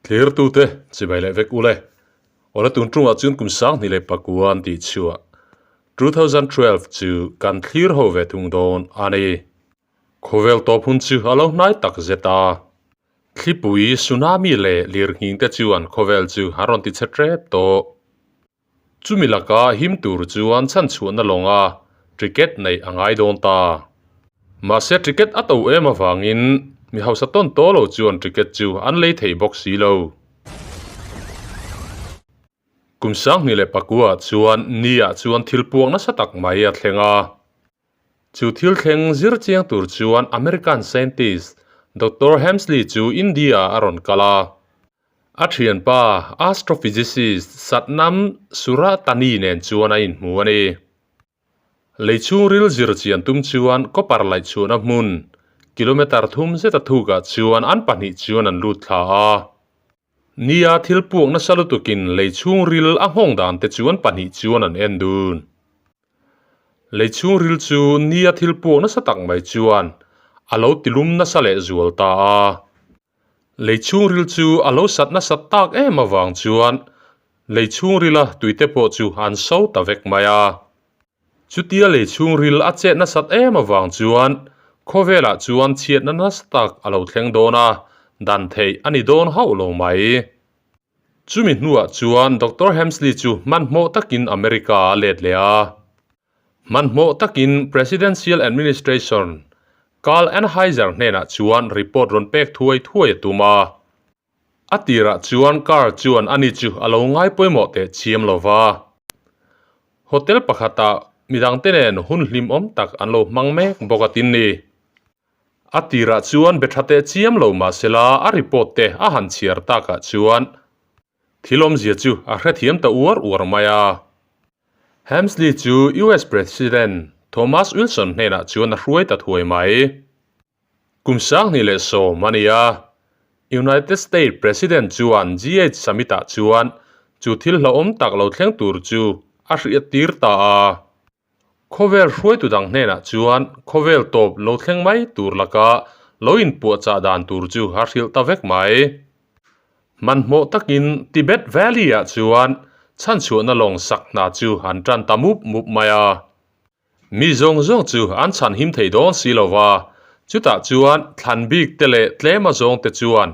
Thlirtute chibai leh vek ule. Awle tun tungah chuan kum sanghnih leh pakua an tih chhuah 2012 chu kan thlir ho ve thung dawn a ni. Khawvel tawp hun chu a lo hnai tak zet a. Thlipui, tsunami leh lirnghing te chuan khawvel chu a rawn ti chhe tep tawh. Chumi laka him tur chuan chhanchhuahna lawnga ticket neih a ngai dawn ta. Mahse ticket a to em avangin mi hausa tawn tawh lo chuan ticket chu an lei thei bawk si lo. Kum 2009 ah chuan ni ah chuan thil puak nasa tak mai a thleng a. Chu thil thleng zir chiang tur chuan American scientist Doctor Hemsley chu India ah a rawn kal a. A thianpa astrophysicist Satnam Suratani nen chuan a inhmu a ni. Lei chhungril zir chian tum chuan copper laih chhuahna hmun kilometre thum zeta thukah chuan an pahnih chuan an lut thla a. Nia thil puak nasa lutukin lei chhungril a nghawng dan te chu an pahnih chuan an en dun. Lei chhungril chu nia thil puak nasa tak mai chuan a lo tilum nasa leh zual ta a. Lei chhungril chu a lo sat nasat tak em avang chuan lei chhungrila tuite pawh chu an so ta vek mai a. Chutia lei chhungril a chet nasat em avang chuan khawvelah chuan chhiatna nasa tak a lo thleng dawn a, dan theih a ni dawn hauh lo mai. Chumi hnuah chuan Doctor Hemsley chu hmanhmawh takin America a let leh a. Hmanhmawh takin Presidential Administration Karl Anheuser hnenah chuan report rawn pek thuai thuai a tum a. A tirah chuan Karl chuan ani chu a lo ngai pawimawh teh chiam lo va. Hotel pakhatah midangte nen hun hlimawm tak an lo hmang mek bawk a tin ni. A tirah chuan be tha teh chiam lo mahsela a report te a han chhiar takah chuan thil awmzia chu a hrethiam ta uar uar mai a. Hemsley chu US President Thomas Wilson hnenah chuan a hruai ta thuai mai. Kum 2010 a ni a, United States President chuan G8 Summit-ah chuan chu thil hlauhawm tak lo thleng tur chu a hriattir ta a. Khawvel hruaitu dang hnenah chuan khawvel tawp lo thleng mai tur laka lo inpuahchah dan tur chu a hrilh ta vek mai. Hmanhmawh takin Tibet Valley-ah chuan chhanchhuahna lawng sak hna chu an tan ta mup mup mai a. Mi zawng zawng chu an chhan him thei dawn si lo va, chutah chuan thlan bik te leh tlem azawng te chuan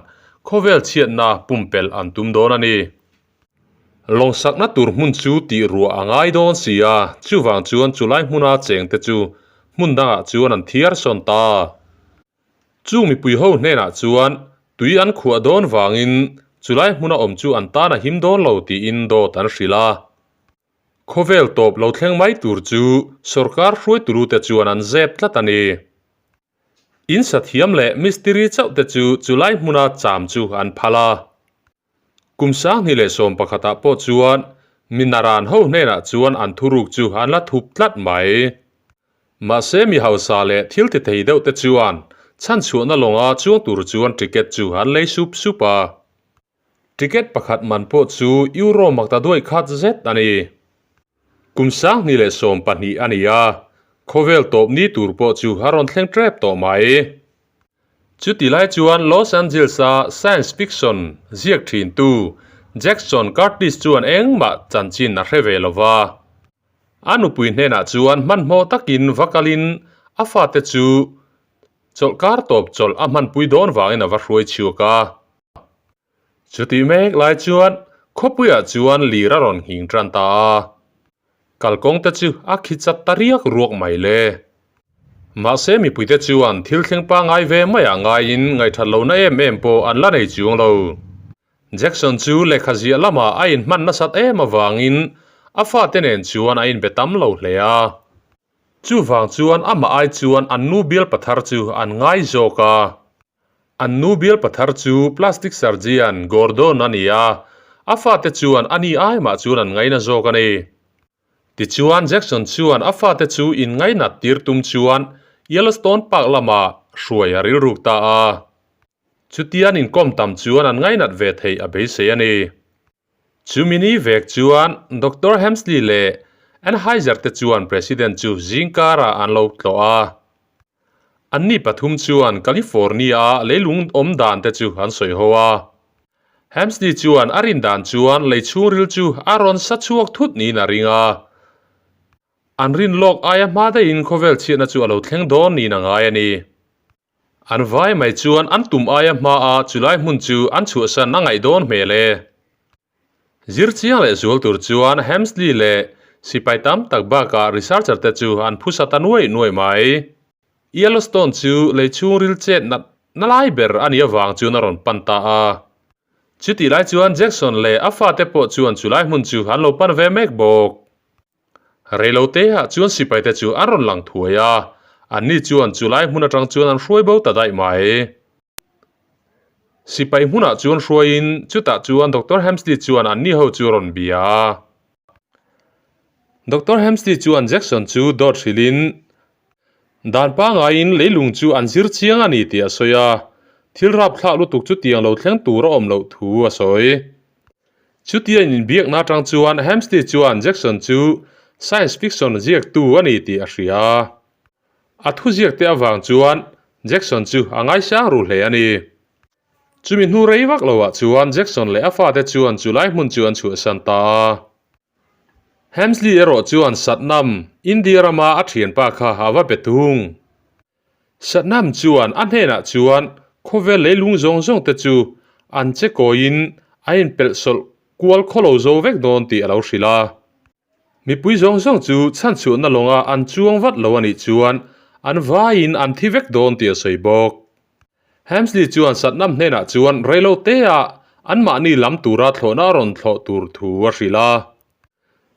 khawvel chhiatna pumpelh an tum dawn a ni. Lawngsakna tur hmun chu tih ruah a ngai dawn si a, chuvang chuan chulai hmuna chengte chu hmun dangah chuan an thiar sawn ta. Chung mipui ho hnenah chuan tui an khuah dawn vangin chulai hmuna awm chu an tan a him dawn lo tiin dawt an hrilh a. Khawvel tawp lo thleng mai tur chu sorkar hruaitulute chuan an zep tlat a ni. In sathiam leh mistiri chauh te chu chulai hmuna cham chu an phal a. Kum 2011 ah pawh chuan Minaran ho hnenah chuan an thuruk chu an la thup tlat mai. Mahse mi hausa leh thil ti thei deuh te chuan chhanchhuahna lawnga chuang tur chuan ticket chu an lei sup sup a. Ticket pakhat man pawh chu Euro makta duai khat zet a ni. Kum 2012 a ni a, khawvel tawp ni tur pawh chu a rawn thleng tep tawh mai. Chuti lai chuan Los Angeles-a science fiction ziak thintu Jackson Curtis chuan engmah chanchin a hre ve lo va. A nupui hnenah chuan hmanhmawh takin va kalin a fate chu chawlhkar tawp chawlh a hmanpui dawn vangin a va hruai chhuak a. Chutih mek lai chuan khawpuiah chuan lir a rawn nghing tan ta a. Kalkawng te chu a khi chat ta riak ruak mai le. Mahse mipuite chuan thil thleng pangai ve maiah ngaiin ngaihthat lohna em em pawh an la nei chuang lo. Jackson chu lehkha ziah lamah a inhman nasat em avangin a fate nen chuan a inbe tam lo hle a. Chuvang chuan amah ai chuan an nu bial pathar chu an ngai zawk a. An nu bial pathar chu plastic surgeon Gordon a ni a, a fate chuan a ni ai mah chuan an ngaina zawk a ni. Tichuan Jackson chuan a fate chu inngainat tir tum chuan Yellowstone Park lamah hruai a rilruk ta a. Chutian inkawm tam chuan an ngainat ve theih a beisei a ni. Chumi ni vek chuan Doctor Hemsley leh Anheuser te chuan President chu zingkarah an lo tlawh a. Anni pathum chuan California-a leilung awm dan te chu an sawi ho a. Hemsley chuan a rin dan chuan lei chhungril chu a rawn sa chhuak thut niin a ring a. An rin lawk aia hma daihin khawvel chhiatna chu a lo thleng dawn niin a ngai a ni. An vai mai chuan an tum aia hmaa chulai hmun chu an chhuahsan a ngaih dawn hmel e. Zir chiang leh zual tur chuan Hemsley leh sipai tam tak bakah researcher te chu an phusa ta nuai nuai mai. Yellowstone chu lei chhungril chet nat na lai ber a nih avang chuan a rawn pan ta a. Chutih lai chuan Jackson leh a fate pawh chuan chulai hmun chu an lo pan ve mek bawk. Reiloteah chuan sipaite chu an rawn lang thuai a, anni chuan chulai hmun atang chuan an hruai bo ta daih mai. Sipai hmunah chuan hruaiin chutah chuan Doctor Hemsley chuan anni ho chu a rawn bia a. Doctor Hemsley chuan Jackson chu dawt hrilhin, Dan pangaiin leilung chu an zir chiang a ni tih a sawi a, thil rapthlak lutuk chutiang lo thleng tur a awm loh thu a sawi. Chutia inbiakna atang chuan Hemsley chuan Jackson chu science fiction ziaktu a ni tih a hria a. A thuziakte avang chuan Jackson chu a ngaisang ru hle a ni. Chumi hnu rei vak loah chuan Jackson leh a fate chuan chulai hmun chu an chhuahsan ta a. Hemsley erawh chuan Satnam, India rama a thianpa kha a va be tung. Satnam chuan a hnenah chuan khawvel leilung zawng zawng te chu an che kawiin a inpelh sawlh kual khawlo zo vek dawn tih a lo hrilh a. Mipui zawng zawng chu chhanchhuahna lawnga an chuang vat lo a nih chuan an vaiin an thi vek dawn tih a sawi bawk. Hemsley chuan Satnam hnenah chuan reilo teah anmahni lam tura thlawhna a rawn thlawh tur thu a hrilh a.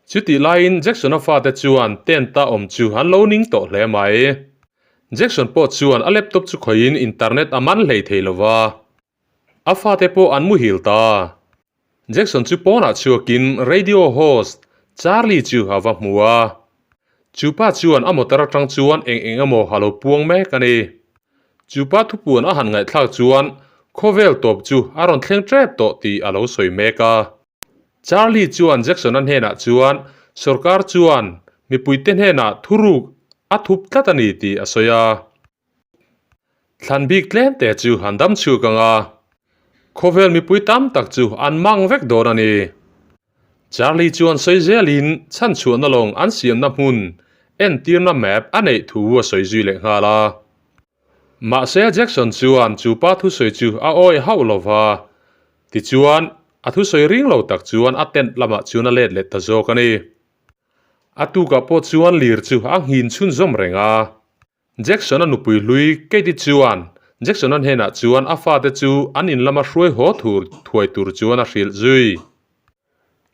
Chutih laiin Jackson-a fate chuan tent-a awm chu an lo ning tawh hle mai. Jackson pawh chuan a laptop chu khawihin internet a man hlei thei lo va, a fate pawh an muhil ta. Jackson chu pawnah chhuakin radio host Charlie chu a va hmu a. Chu pa chuan a motor atang chuan eng eng emaw a lo puang mek a ni. Chu pa thupuan a han ngaihthlak chuan khawvel tawp chu a rawn thleng tep tawh tih a lo sawi mek a. Charlie chuan Jackson-a hnenah chuan sorkar chuan mipuite hnenah thuruk a thup tlat a ni tih a sawi a. Thlan bik tlem te chu an dam chhuak ang a, khawvel mipui tam tak chu an mang vek dawn a ni. Charlie chuan sawi zelin chhanchhuahna lawng an siamna hmun entirna map a neih thu a sawi zui leh nghal a. Mahse Jackson chuan chu pa thusawi chu a awih hauh lo va, tichuan A thusawi ring lo tak chuan a tent lamah chuan a let leh ta zawk a ni. A tukah pawh chuan lir chu a nghin chhunzawm reng a. Jackson-a nupui hlui Katie chuan Jackson-a hnenah chuan a fate chu an in lama hruai haw thur thuai tur chuan a hrilh zui.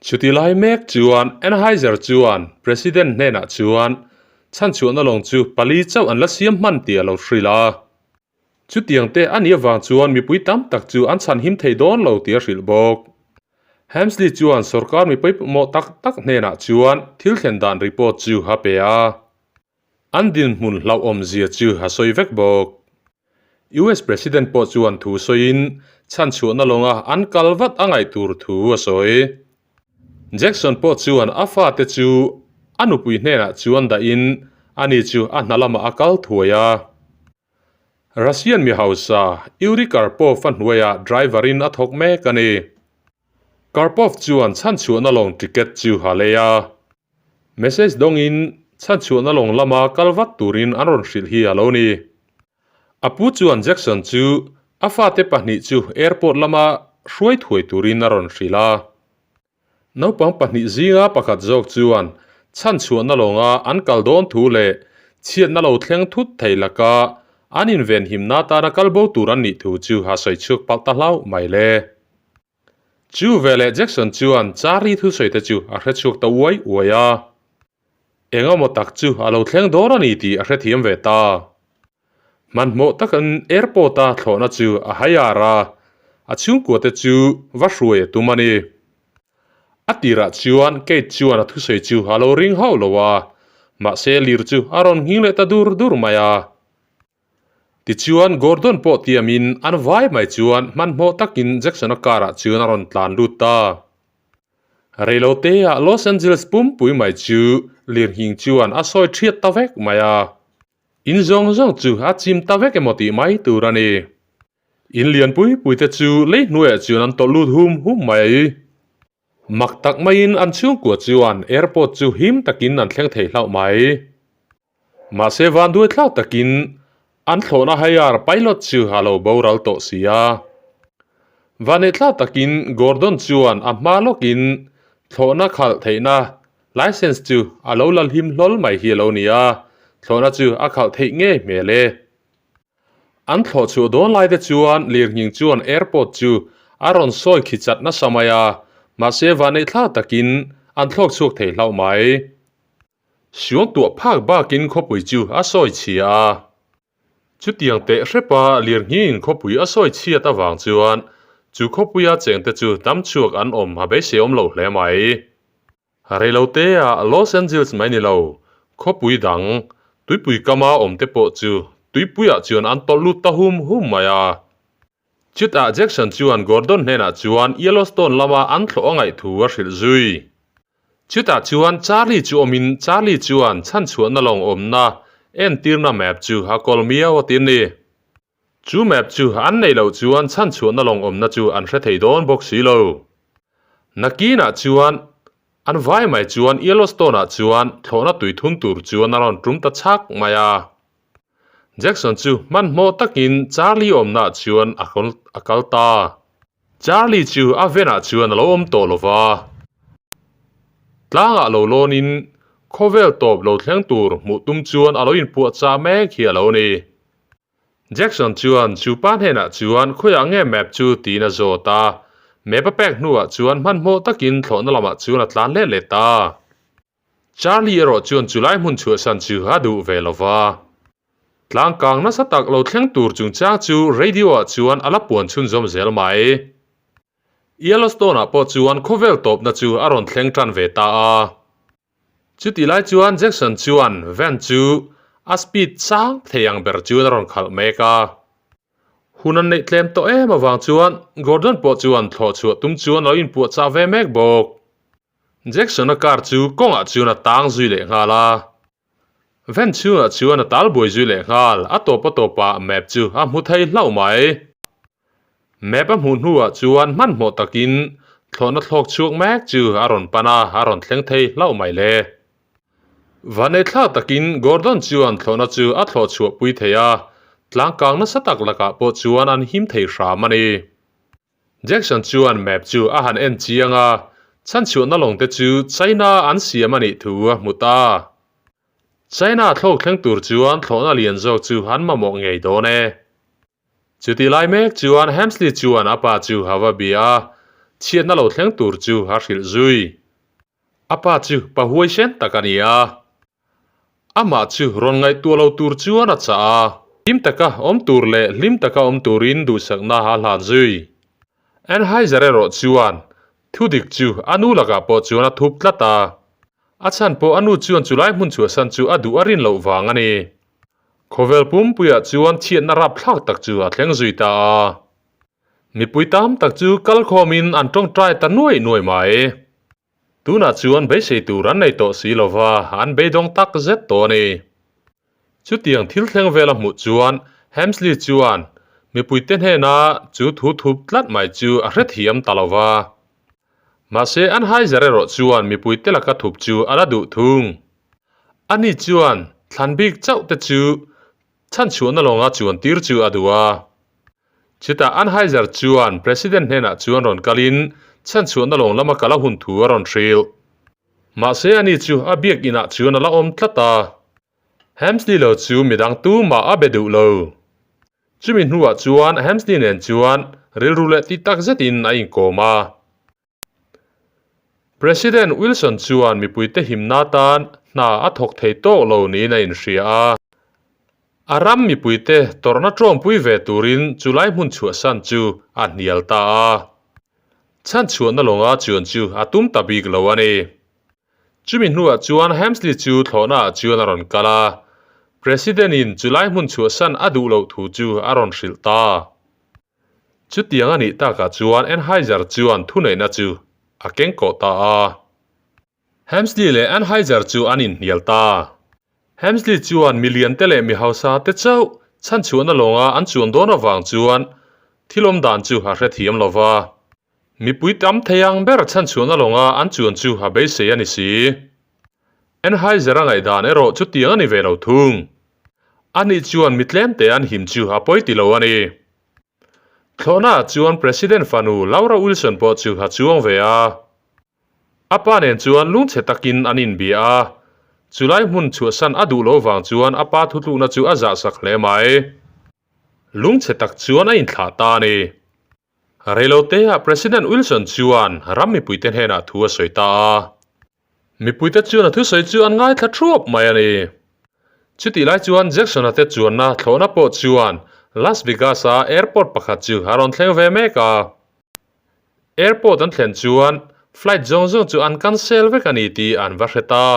Chuti lai mek chuan Anheuser chuan President hnenah chuan chhanchhuahna lawng chu pali chauh an la siam hman tih a lo hrilh a. Chutiang te a nih avang chuan mipui tam tak chu an chhan him thei dawn lo tih a hrilh bawk. Hemsley chuan sorkar mipui pawimawh tak tak hnenah chuan thil thlen dan report chu a pe a. An dinhmun hlauhawmzia chu a sawi vek bawk. US President pawh chuan thu sawiin chhanchhuahna lawnga an kal vat a ngaih tur thu a sawi. Jackson pawh chuan a fate chu a nupui hnenah chuan dahin ani chu a hna lamah a kal thuai a. Russian mi hausa Yuri Karpov a hnuaiah driver in a thawk mek a ni. Karpov chuan chhanchhuahna lawng ticket chu a lei a. Message dawngin chhanchhuahna lawng lama kal vat turin an rawn hrilh hi a lo ni. A pu chuan Jackson chu a fate pahnih chu airport lama hruai thuai turin a rawn hrilh a. Naupang pahnih zinga pakhat zawk chuan chhanchhuahna lawnga an kal dawn thu leh chhiatna lo thleng thut thei laka an invenhimna atana kal bo tur an nih thu chu a sawi chhuak palh ta hlauh mai le. Chu veleh Jackson chuan Charlie thusawi te chu a hre chhuak ta uai uai a. Engemaw tak chu a lo thleng dawn a ni tih a hrethiam ve ta. Hmanhmawh takin airport-a thlawhna chu a hai ar a, a chhungkuate chu va hruai a tum a ni. A tirah chuan Kate chuan a thusawi chu a lo ring hauh lo a, mahse lir chu a rawn nghing leh ta dur dur mai a. Tichuan Gordon pawh tiamin an vai mai chuan hmanhmawh takin Jackson-a car-ah chuan a rawn tlan lut ta. Reiloteah Los Angeles pumpui mai chu lirnghing chuan a sawi thiat ta vek mai a. In zawng zawng chu a chim ta vek emaw tih mai tur a ni. In lian pui pui te chu lei hnuaiah chuan an tawlh lut hum hum mai. Mak tak maiin an chhungkua chuan airport chu him takin an thleng thei hlauh mai. Mahse vanduai thlak takin an thlawhna haiar pilot chu a lo boral tawh si a. Vanneih thlak takin Gordon chuan a hma lawkin thlawhna khalh theihna License chu a lo la hlim hlawl mai hi a lo ni a, thlawhna chu a khalh theih ngei hmel e. An thlawh chhuah dawn lai te chuan lirnghing chuan airport chu a rawn sawi khi chat nasa mai a, mahse vanneih thlak takin an thlawk chhuak thei hlauh mai. Suang tuah phak bakin khawpui chu a sawi chhia a. Chutiang teh hrepa lirnghing khawpui a sawi chhiat avang chuan chu khawpuia chengte chu dam chhuak an awm a beiseiawm lo hle mai. Reiloteah Los Angeles mai ni lo, khawpui dang, tuipui kama awmte pawh chu tuipuiah chuan an tawlh lut ta hum hum mai a. Chutah Jackson chuan Gordon hnenah chuan Yellowstone lama an thlawh a ngaih thu a hrilh zui. Chutah chuan Charlie chu awmin Charlie chuan chhanchhuahna lawng awmna entirna map chu a kawl miau a tin ni. Chu map chu an neih loh chuan chhanchhuahna lawng awmna chu an hre thei dawn bawk si lo. Nakinah chuan an vai mai chuan Yellowstone-ah chuan thlawhna tui thun tur chuan a rawn tum ta chhak mai a. Jackson chu hmanhmawh takin Charlie awmnaah chuan a kal ta. Charlie chu a venah chuan a lo awm tawh lo va. Tlangah lo lawnin khawvel tawp lo thleng tur hmuh tum chuan a lo inpuahchah mek hi a lo ni. Jackson chuan chu pa hnenah chuan khawiah nge map chu tiin a zawt a, map a pek hnuah chuan hmanhmawh takin thlawhna lamah chuan a tlan let leh ta. Charlie erawh chuan chulai hmun chhuahsan chu a duh ve lo va. Tlangkang nasa tak lo thleng tur chungchang chu radio ah chuan a la puan chhunzawm zel mai. Yellowstone ah pawh chuan khawvel tawpna chu a rawn thleng tan ve ta a. Chutih lai chuan Jackson chuan van chu a speed sang thei ang ber chuan a rawn khalh mek a. Hun an neih tlem tawh em avang chuan Gordon pawh chuan thlawh chhuah tum chuan a lo inpuahchah ve mek bawk. Jackson-a car chu kawngah chuan a tang zui leh nghal a. Van chhungah chuan a tal buai zui leh nghal, a tawp a tawpah map chu a hmu thei hlauh mai. Map a hmuh hnuah chuan hmanhmawh takin thlawhna thlawk chhuak mek chu a rawn pan a, a rawn thleng thei hlauh mai le. Vanei thlak takin Gordon chuan thlawhna chu a thlawh chhuah pui thei a, tlangkang nasa tak lakah pawh chuan an him thei hram a ni. Jackson chuan map chu a han en chiang a, chhanchhuahna lawng te chu China an siam a nih thu a hmu ta. China thlawk thleng tur chuan thlawhna lian zawk chu an mamawh ngei dawn e. Chutih lai mek chuan Hemsley chuan a pa chu a va bia a, chhiatna lo thleng tur chu a hrilh zui. A pa chu pa huaisen tak a ni a, amah chu rawn ngaihtuah lo tur chuan a chah a. Hlim taka awm tur leh hlim taka awm turin duhsakna a hlan zui. Anheuser erawh chuan thudik chu a nu lakah pawh chuan a thup tlat a, a chhan pawh a nu chuan chulai hmun chhuahsan chu a duh a rin loh vang a ni. Khawvel pumpuiah chuan chhiatna rapthlak tak chu a thleng zui ta a. Mipui tam tak chu kalkhawmin an tawngtai ta nuai nuai mai. Tunah chuan beisei tur an nei tawh si lova, an beidawng tak zet tawh a ni. Chutiang thil thleng vel a hmuh chuan Hemsley chuan mipuite hnena chu thu thup tlat mai chu a hrethiam ta lova. Mahse Anheuser erawh chuan mipuite laka thup chu a la duh thung. Ani chuan thlan bik chauh te chu chhanchhuahna lawnga chuan tir chu a duh a. Chutah Anheuser chuan President hnenah chuan rawn kalin chhanchhuahna lawng lama kal a hun thu a rawn hrilh. Mahse ani chu a biak inah chuan a la awm tlat a. Hemsley lo chu midang tumah a be duh lo. Chumi hnuah chuan Hemsley nen chuan rilru leh ti tak zetin a inkawm a. President Wilson chuan mipuite himna tan hna a thawk thei tawk lo niin a inhria a. A ram mipuite tawrhna tawngpui ve turin chulai hmun chhuahsan chu a hnial ta a. Chhanchhuahna lawnga chuan chu a tum ta bik lo a ni. Chumi hnuah chuan Hemsley chu thlawhnaah chuan a rawn kal a, President-in chulai hmun chhuahsan a duh loh thu chu a rawn hrilh ta. Chutiang a nih takah chuan Anheuser chuan thuneihna chu a keng kawh ta a. Hemsley leh Anheuser chu an inhnial ta. Hemsley chuan mi liante leh mi hausa te chauh chhanchhuahna lawnga an chuan dawn avang chuan Thil awm dan chu a hrethiam lo va. Mipui tam thei ang ber chhanchhuahna lawnga an chuan chu a beisei a ni si. Anheuser a ngaihdan erawh chutiang a ni ve lo thung. Ani chuan mi tlemte an him chu a pawi ti lo a ni. Thlawhnaah chuan President fanu Laura Wilson pawh chu a chuang ve a. A pa nen chuan lungchhe takin an inbia a, chulai hmun chhuahsan a duh lo vang chuan a pa thutlukna chu a zahsak hle mai. Lungchhe tak chuan a inthlah ta a ni. Reiloteah President Wilson chuan ram mipuite hnenah thu a sawi ta a. Mipuite chuan a thusawi chu an ngaithla thuap mai a ni. Chutih lai chuan Jackson-a te chuanna thlawhna pawh chuan Las Vegas-a airport pakhat chu a rawn thleng ve mek a. Airport an thlen chuan flight zawng zawng chu an cancel vek a ni tih an va hre ta.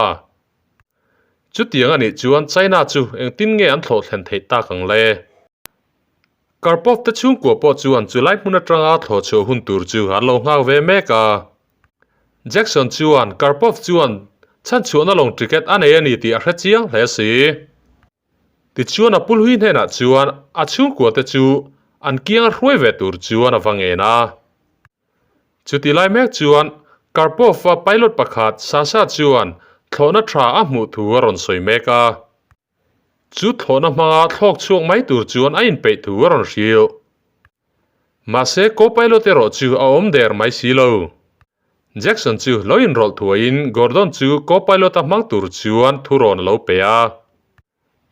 Chutiang a nih chuan China chu engtin nge an thlawh thlen theih tak ang le? Karpov te chhungkua pawh chuan chulai hmun atanga thlawh chhuah hun tur chu an lo nghak ve mek a. Jackson chuan Karpov chuan chhanchhuahna lawng ticket a nei a ni tih a hre chiang hle si. Tichuan a pulhui hnenah chuan a chhungkua te chu an kianga hruai ve tur chuan a va ngen a. Chuti lai mek chuan Karpov-a pilot pakhat Sasha chuan thlawhna tha a hmuh thu a rawn sawi mek a. Chu thlawhna hmanga thlawk chhuak mai tur chuan a inpeih thu a rawn hrilh. Mahse, co-pilot erawh chu a awm der mai si lo. Jackson chu lo inrawlh thuaiin Gordon chu co-pilot a hmang tur chuan thurawn a lo pe a.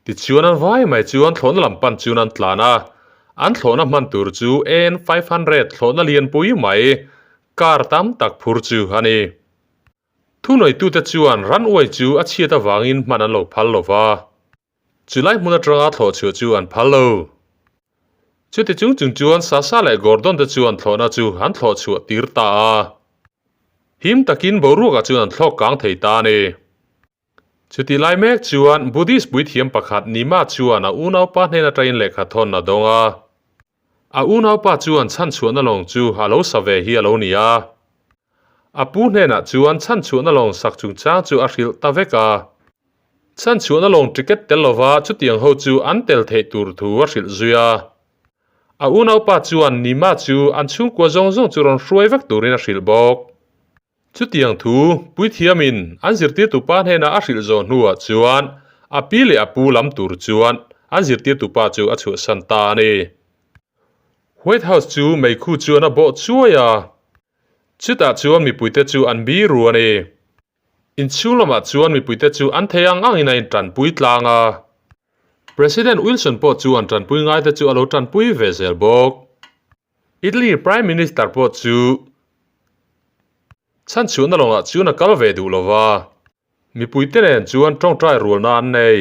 Tichuan an vai mai chuan thlawhna lam pan chuan an tlan a, an thlawhna hman tur chu AN 500 thlawhna lianpui mai car tam tak phur chu a ni. Thunaitute chuan runway chu a chhiat avangin hman an lo phal lo va, chulai hmun atanga thlawh chhuah chu an phal lo. Chuti chung chung chuan Sasha leh Gordon te chuan thlawhna chu an thlawh chhuah tir ta a, him takin boruakah chuan an thlawk kang thei ta a ni. Chutih lai mek chuan Buddhist puithiam pakhat Nima chuan a unaupa hnen atangin lehkha thawn a dawng a. A unaupa chuan chhanchhuahna lawng chu a lo sa ve hi a lo ni a. A pu hnenah chuan chhanchhuahna lawng sak chungchang chu a hrilh ta vek a. Chhanchhuahna lawng ticket tel lova chutiang ho chu an tel theih tur thu a hrilh zui a. A unaupa chuan Nima chu an chhungkua zawng zawng chu rawn hruai vek turin a hrilh bawk. Chutiang thu puithiamin an zirtirtupa hnenah a hrilh zawh hnuah chuan a pi leh a pu lam tur chuan an zirtirtupa chu a chhuahsan ta a ni. White House chu meikhu chuan a bawh chuai a, chutah chuan mipuite chu an bi ru a ni. Inchhung lamah chuan mipuite chu an thei ang angin a intanpui tlang a. President Wilson pawh chuan tanpui ngaite chu a lo tanpui ve zel bawk. Italy Prime Minister pawh chu chhanchhuahna lawngah chuan a kal ve duh lo va, mipuite nen chuan tawngtai rualna an nei.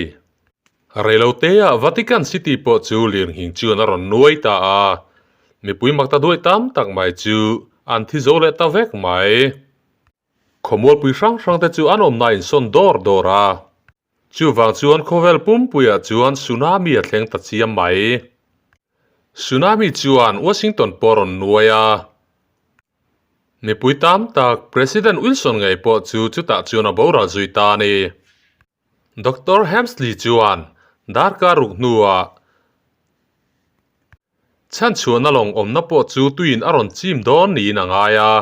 Reiloteah Vatican City pawh chu lirnghing chuan a rawn nuai ta a, mipui makta duai tam tak mai chu an thi zo leh ta vek mai. Khawmualpui hrang hrangte chu an awmna insawn dawr dawr a. Chuvang chuan khawvel pumpuiah chuan tsunami a thleng ta chiam mai. Tsunami chuan Washington pawh a rawn nuai a. Mipui tam tak President Wilson ngei pawh chu chutah chuan a boral zui ta a ni. Doctor Hemsley chuan darkar ruk hnuah chhanchhuahna lawng awmna pawh chu tuiin a rawn chim dawn niin a ngai a.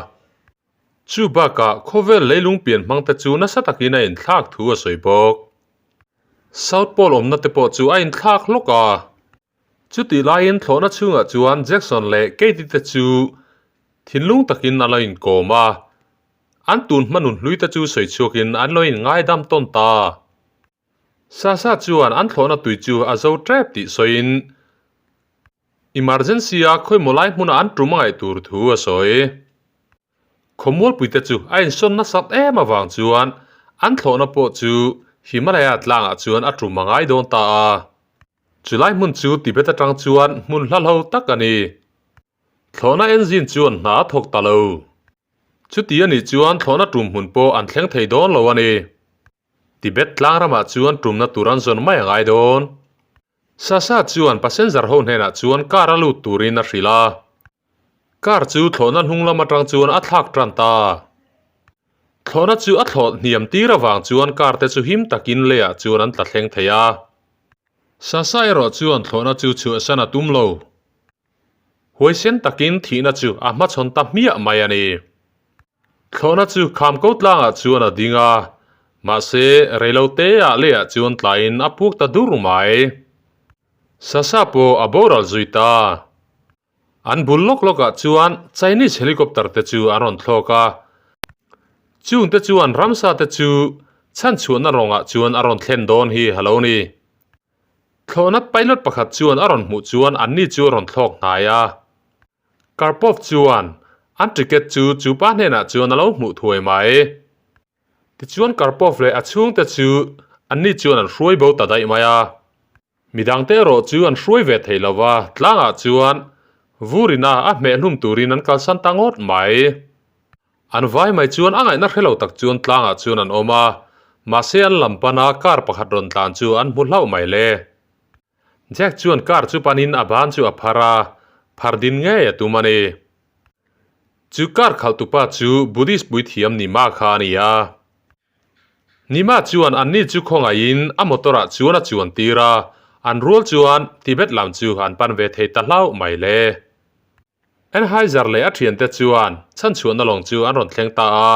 Chu bakah khawvel leilung pian hmang te chu nasa takin a inthlak thu a sawi bawk. South Pole awmna te pawh chu a inthlak hlawk a. Chutih laiin thlawhna chhungah chuan Jackson leh Katie te chu thinlung takin an lo inkawm a, an tun hma nun hlui te chu sawi chhuakin an lo inngaidam tawn ta. Sasha chuan an thlawhna tui chu a zo tep tih sawiin emergency a khawimaw lai hmuna an tum a ngaih tur thu a sawi. Khawmualpuite chu a insawn nasat em avang chuan an thlawhna pawh chu Himalaya tlangah chuan a tum a ngai dawn ta a. Chulai hmun chu Tibet atang chuan hmun hlahlo tak a ni. Thlawhna engine chuan hna a thawk ta lo. Chuti a nih chuan thlawhna tum hmun pawh an thleng thei dawn lo a ni. Tibet tlang ramah chuan tumna tur an zawn mai a ngai dawn. Sasha chuan passenger ho hnenah chuan car a lut turin a hrilh a. Car chu thlawhna hnung lam atang chuan a thlak tan ta. Thlawhna chu a thlawh hniam tir avang chuan car te chu him takin leiah chuan an tla thleng thei a. Sasha erawh chuan thlawhna chu chhuahsan a tum lo. Huaisen takin thihna chu a hmachhawn ta hmiah mai a ni. Thlawhna chu kham ko tlangah chuan a ding a, mahse reilote ah leiah chuan tlaiin a puk ta dur mai. Sasha pawh a boral zui ta. An bul lawk lawkah chuan Chinese helicopter te chu an rawn thlawk a, chungte chuan ramsa te chu chhanchhuahna rawngah chuan a rawn thlen dawn hi a lo ni. Thlawhna pilot pakhat chuan a rawn hmuh chuan anni chu a rawn thlawk hnai a. Karpov chuan an ticket chu chu pa hnenah chuan a lo hmuh thuai mai. Tichuan Karpov leh a chhungte chu anni chuan an hruai bo ta daih mai a. Midangte erawh chu an hruai ve thei lo va, tlangah chuan vurina a hmeh hlum turin an kalsan ta ngawt mai. An vai mai chuan a ngaihna hre lo tak chuan tlangah chuan an awm a, mahse an lam pana car pakhat rawn tlan chu an hmu hlauh mai le. Jack chuan car chu panin a ban chu a phar a, phar din ngei a tum a ni. Chu car khalhtupa chu Buddhist puithiam Nima kha a ni a. Nima chuan anni chu khawngaihin a motor ah chuan a chuan tir a, an rual chuan Tibet lam chu an pan ve thei ta hlauh mai le. Anheuser leh a thiante chuan chhanchhuahna lawng chu an rawn thleng ta a.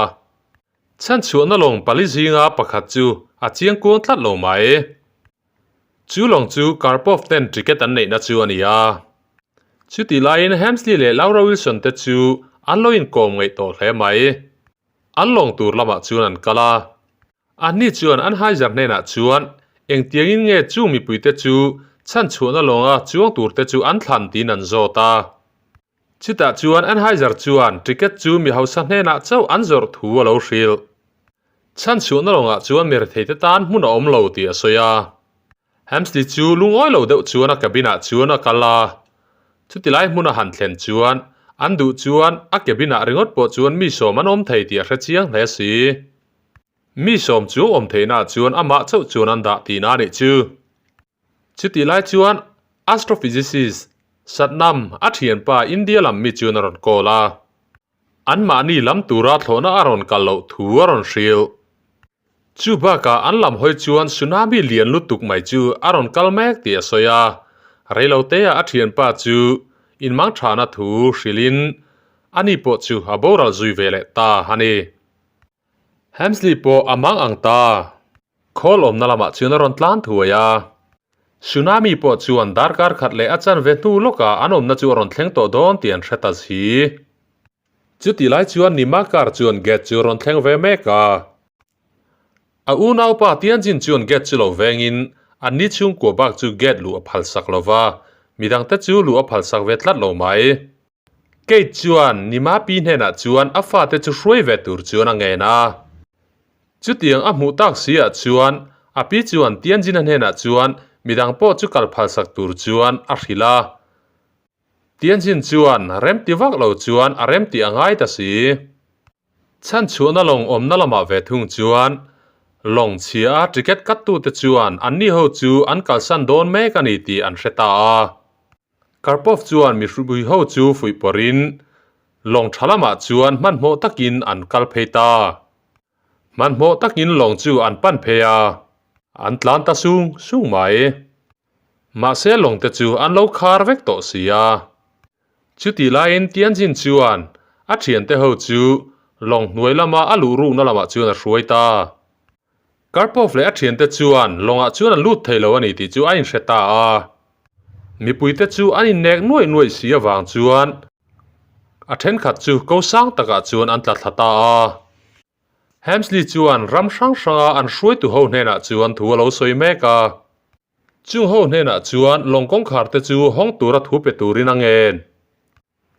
Chhanchhuahna lawng pali zinga pakhat chu a chiang kuang tlat lo mai. Chu lawng chu Karpov ten ticket an neihna chu a ni a. Chutih laiin Hemsley leh Laura Wilson te chu an lo inkawm ngaih tawh hle mai. An lawng tur lamah chuan an kal a. Anni chuan Anheuser hnenah chuan engtiangin nge chung mipuite chu chhanchhuahna lawnga chuang turte chu an thlan tiin an zawt a. Chutah chuan Anheuser chuan ticket chu mi hausa hnenah chauh an zawrh thu a lo hrilh. Chhanchhuahna lawngah chuan mi retheite tan hmun a awm lo tih a sawi a. Hemsley chu lungawi lo deuh chuan a cabin ah chuan a kal a. Chutilai hmun a han thlen chuan an duh chuan a cabin ah ringawt pawh chuan mi sawm an awm thei tih a hre chiang hle si. Mi sawm chu awm theihna chuan amah chauh chuan an dah tihna a nih chu. Chutih lai chuan astrophysicist Satnam a thianpa India lam mi chuan a rawn call a. Anmahni lam tura thlawhna a rawn kal loh thu a rawn hrilh. Chu bakah an lam hawi chuan tsunami lian lutuk mai chu a rawn kal mek tih a sawi a. Reiloteah a thianpa chu inmangthahna thu hrilhin ani pawh chu a boral zui ve leh ta a ni. Hemsley pawh a mang ang ta. Khawl awmna lamah chuan a rawn tlan thuai a. Tsunami pawh chuan darkar khat leh a chanve hnu lawkah an awmna chu a rawn thleng tawh dawn tih an hre ta si. Chutih lai chuan Nima car chuan gate chu a rawn thleng ve mek a. A unaupa Tianjin chuan gate chu lo vengin anni chhungkua bak chu gate luh a phalsak lo va, midangte chu luh a phalsak ve tlat lo mai. Kate chuan Nima pi hnenah chuan a fate chu hruai ve tur chuan a ngen a. Chutiang a hmuh tak si ah chuan a pi chuan Tianjin-a hnenah chuan midang pawh chu kal phalsak tur chuan a hrilh a. Tianjin chuan remti vak lo chuan a remti a ngai ta si. Chhanchhuahna lawng awmna lamah ve thung chuan lawng chhia a ticket cut tute chuan anni ho chu an kalsan dawn mek a ni tih an hre ta a. Karpov chuan mihrui ho chu fuih pawrhin lawng tha lamah chuan hmanhmawh takin an kal phei ta. Hmanhmawh takin lawng chu an pan phei a, an tlan ta sung sung mai. Mahse lawng te chu an lo khar vek tawh si a. Chutih laiin Tianjin chuan a thiante ho chu lawng hnuai lama a luh rukna lamah chuan a hruai ta. Karpov leh a thiante chuan lawngah chuan an lut thei lo a ni tih chu a inhre ta a. Mipuite chu an innek nuaih nuaih si avang chuan a thenkhat chu ko sang takah chuan an tla thla ta a. Hemsley chuan ram hrang hranga an hruaitu ho hnenah chuan thu a lo sawi mek a. Chung ho hnenah chuan lawng kawngkhar te chu hawng tura thu pe turin a ngen.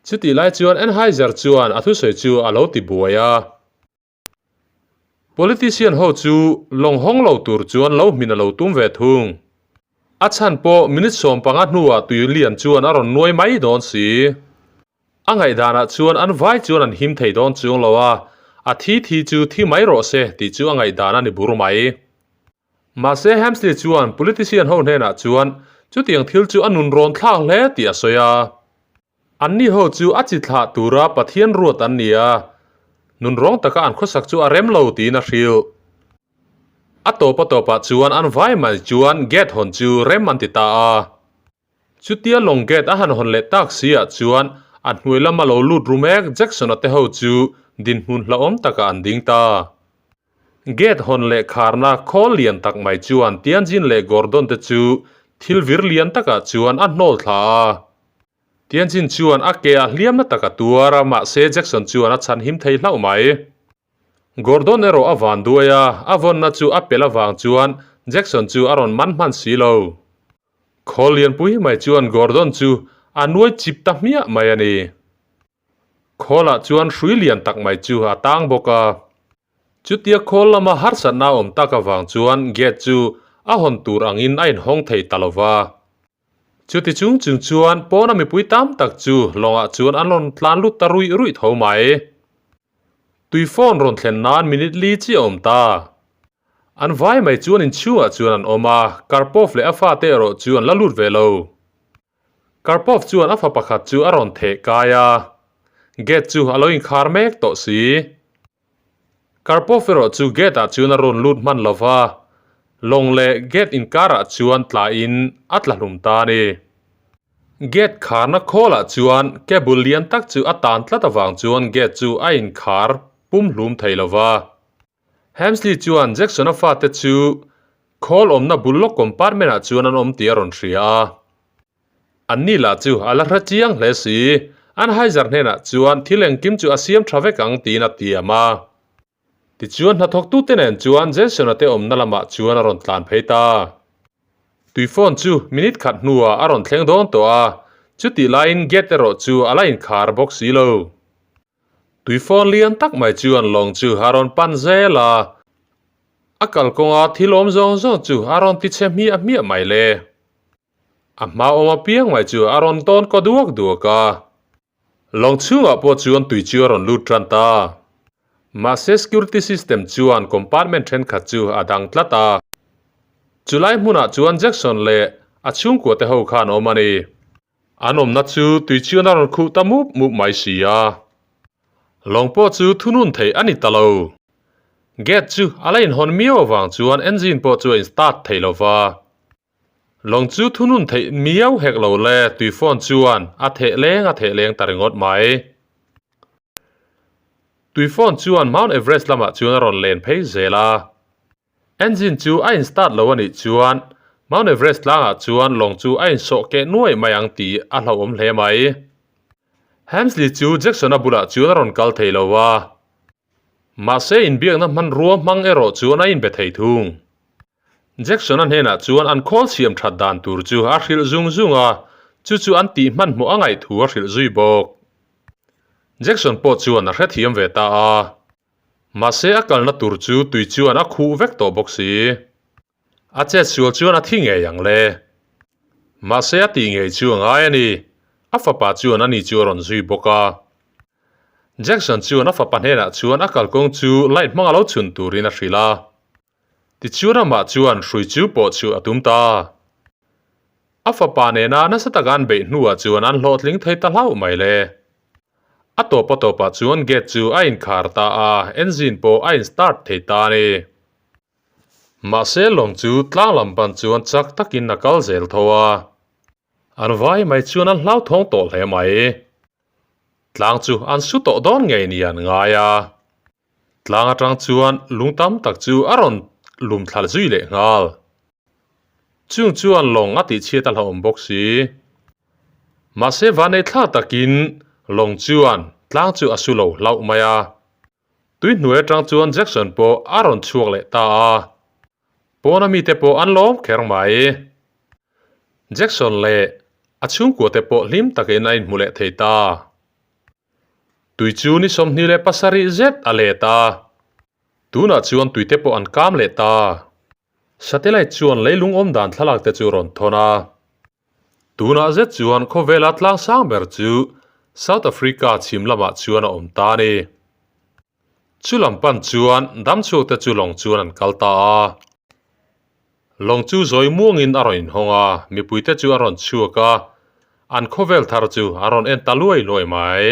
Chutih lai chuan Anheuser chuan a thusawi chu a lo ti buai a. Politician ho chu lawng hawng lo tur chuan lo hmin a lo tum ve thung. A chhan pawh minute 15 hnuah tui lian chuan a rawn nuai mai dawn si. A ngaihdanah chuan an vai chuan an him thei dawn chuang lo a, a thi thi chu thi mai rawh se tih chu a ngaihdan a ni bur mai. Mahse Hemsley chuan politician ho hnenah chuan chutiang thil chu a nun rawn thlak hle tih a sawi a. Anni ho chu a chi thlah tura Pathian ruat an ni a, nunrawng taka an khawsak chu a rem lo tiin a hrilh. A tawp a tawpah chuan an vai mai chuan gate hawn chu rem an ti ta a. Chutia lawng gate a han hawn leh tak si ah chuan a hnuai lama lo lut ru mek Jackson-a te ho chu dinhmun hlauhawm takah an ding ta. Gate hawn leh kharna khawl lian tak mai chuan Tianjin leh Gordon te chu thil vir lian takah chuan a hnawl thla a. Tianjin chuan a ke a hliamna tak a tuar a, mahse Jackson chuan a chhan him thei hlauh mai. Gordon erawh a van duai a, a vawnna chu a pel avang chuan Jackson chu a rawn man hman si lo. Khawl lianpui mai chuan Gordon chu a nuai chip ta hmiah mai a ni. Khawlah chuan hrui lian tak mai chu a tang bawk a. Chutia khawl lama harsatna a awm tak avang chuan gate chu a hawn tur angin a inhawng thei ta lo va. Chuti chung chung chuan pawna mipui tam tak chu lawngah chuan an rawn tlan lut ta ruih ruih tho mai. Tui phone rawn thlen nan minute li chiah a awm ta. An vai mai chuan inchhungah chuan an awm a, Karpov leh a fate erawh chu an la lut ve lo. Karpov chuan a fa pakhat chu a rawn theh kai a, gate chu a lo inkhar mek tawh si. Karpov erawh chu gate ah chuan a rawn lut hman lo va, lawng leh gate inkarah chuan tlain a tla hlum ta a ni. Gate kharna khawlah chuan cable lian tak chu a tan tlat avang chuan gate chu a inkhar pum hlum thei lo va. Hemsley chuan Jackson-a fate chu khawl awmna bul lawk compartment ah chuan an awm tih a rawn hria a. Anni lah chu a la hre chiang hle si, Anheuser hnenah chuan thil engkim chu a siam tha vek ang tiin a tiam a. Tichuan hnathawktute nen chuan Jason-a te awmna lamah chuan a rawn tlan phei ta. Tui phone chu minute khat hnuah a rawn thleng dawn tawh a, chutih laiin gate erawh chu a la inkhar bawk si lo. Tui phone lian tak mai chuan lawng chu a rawn pan zel a, a kalkawnga thil awm zawng zawng chu a rawn ti chhe hmiah hmiah mai le. A hma awm apiang mai chu a rawn tawn kaw duak duak a. Lawng chhungah pawh chuan tui chu a rawn lut tan ta. Mahse security system chuan compartment thenkhat chu a dang tlat a. Chulai hmunah chuan Jackson leh a chhungkua te ho khan awm a ni. An awmna chu tui chuan a rawn khuh ta mup mup mai si a. Lawng pawh chu thunun theih a ni ta lo. Gate chu a la inhawn miau avang chuan engine pawh chu a in start thei lo va. Lawng chu thunun theih miau hek lo le, tui phone chuan a theh leng a theh leng ta ringawt mai. Tui phone chuan Mount Everest lamah chuan a rawn len phei zel a. Engine chu a in start lo a nih chuan Mount Everest tlangah chuan lawng chu a insawh keh nuai mai ang tih a hlauhawm hle mai. Hemsley chu Jackson-a bulah chuan a rawn kal thei lo a. Mahse inbiakna hmanrua hmang erawh chuan a inbe thei thung. Jackson-a hnenah chuan an khawl siam that dan tur chu a hrilh zung zung a, chu chu an tih hmanhmawh a ngaih thu a hrilh zui bawk. Jackson pawh chuan a hrethiam ve ta a, mahse a kalna tur chu tui chuan a khuh vek tawh bawk si. A chet sual chuan a thi ngei ang le. Mahse a tih ngei chu a ngai a ni, a fapa chuan ani chu a rawn zui bawk a. Jackson chuan a fapa hnenah chuan a kalkawng chu light hmanga lo chhun turin a hrilh a. Tichuan amah chuan hrui chu pawh chu a tum ta. A fapa nena nasa taka an beih hnuah chuan an hlawhtling thei ta hlauh mai le. A tawp a tawpah chuan gate chu a inkhar ta a, engine pawh a in start thei ta a ni. Mahse lawng chu tlang lam pan chuan chak takin a kal zel tho a. An vai mai chuan an hlauthawng tawh hle mai. Tlang chu an su tawh dawn ngei ni an ngai a. Tlang atang chuan lung tam tak chu a rawn lum thla zui leh nghal. Chung chuan lawng a tihchhiat a hlauhawm bawk si. Mahse vanei thlak takin lawng chuan tlang chu a su lo hlauh mai a. Tui hnuai atang chuan Jackson pawh a rawn chhuak leh ta a. Pawna mite pawh an lawm kher mai. Jackson leh a chhungkua te pawh hlim takin a inhmu leh thei ta. Tui chu ni 27 zet a let a, tunah chuan tuite pawh an kam leh ta. Satellite chuan leilung awm dan thlalak te chu rawn thawn a. Tunah zet chuan khawvela tlang sang ber chu South Africa chhim lamah chuan a awm ta a ni. Chu lam pan chuan damchhuak te chu lawng chuan an kal ta a. Lawng chu zawi muangin a rawn inhawng a, mipuite chu a rawn chhuak a, an khawvel thar chu a rawn en ta luai luai mai.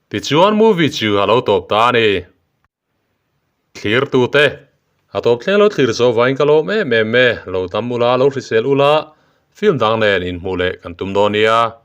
Tichuan movie chu a lo tawp ta a ni. Thlirtute, a tawp thleng lo thlir zo vangin ka lawm em em e, lo dam ula, lo hrisel ula, Film dang nen inhmuh leh kan tum dawn nia.